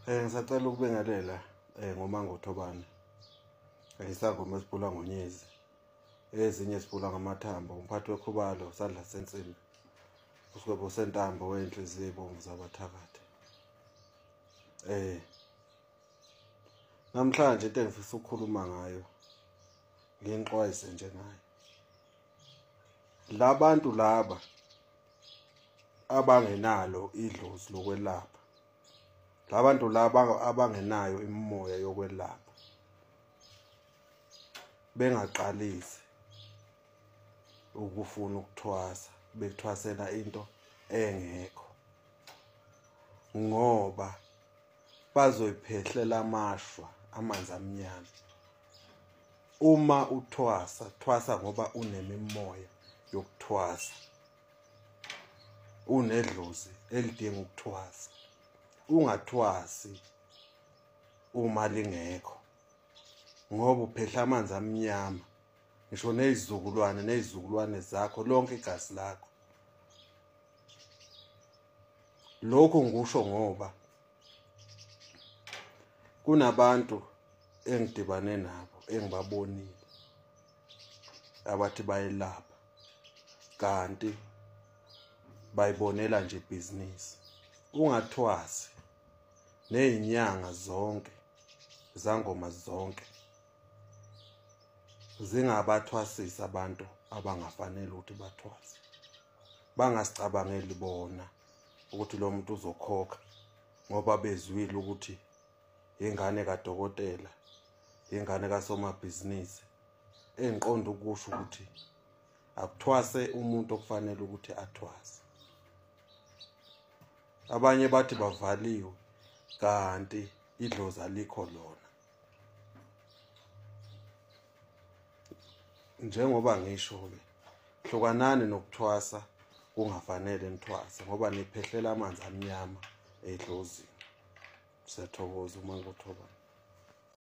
Ngisacela ukubingelela ngoMangothobane. Isangoma esibhula ngonyezi, ezinye sibhula ngamathambo, umphathi wekhubalo, isandla sensimbi, usigwebo sentambo wenhliziyo ebomvu zabathakathi. Namhlanje into engifisa ukukhuluma ngayo, nginixwayise nje ngayo. Labantu laba abangenalo idlozi lokwelapha, labantu laba abangenayo imimoya yokwelapha, bengaqalisi ukufuna ukuthwasa, bekuthwasela into engekho, ngoba bazoyiphehlela amashwa, amanzi amnyama. Uma uthwasa, thwasa ngoba unemimoya yokuthwasa, unedlozi elidinga ukuthwasa. Ungathwasi uma lingekho, ngoba uphehla amanzi amnyama, ngisho nezizukulwane nezizukulwane zakho, lonke igazi lakho. Lokhu ngikusho ngoba kunabantu engidibane nabo, engibabonile, abathi bayelapha kanti bayibonela nje ibhizinisi. Ungathwasi nezinyanga zonke, izangoma zonke zingabathwasisa abantu abangafanele ukuthi bathwase. Bangasicabangeli bona ukuthi lo muntu uzokhokha ngoba bezwile ukuthi ingane kadokotela, ingane kasomabhizinisi. Engiqonda ukusho ukuthi akuthwase umuntu okufanele ukuthi athwase. Abanye bathi bavaliwe kanti idlozi alikho lona. Njengoba ngisho-ke, hlukanani nokuthwasa kungafanele nithwase, ngoba niphehlela amanzi amnyama edlozini. Siyathokoza uMangothobane.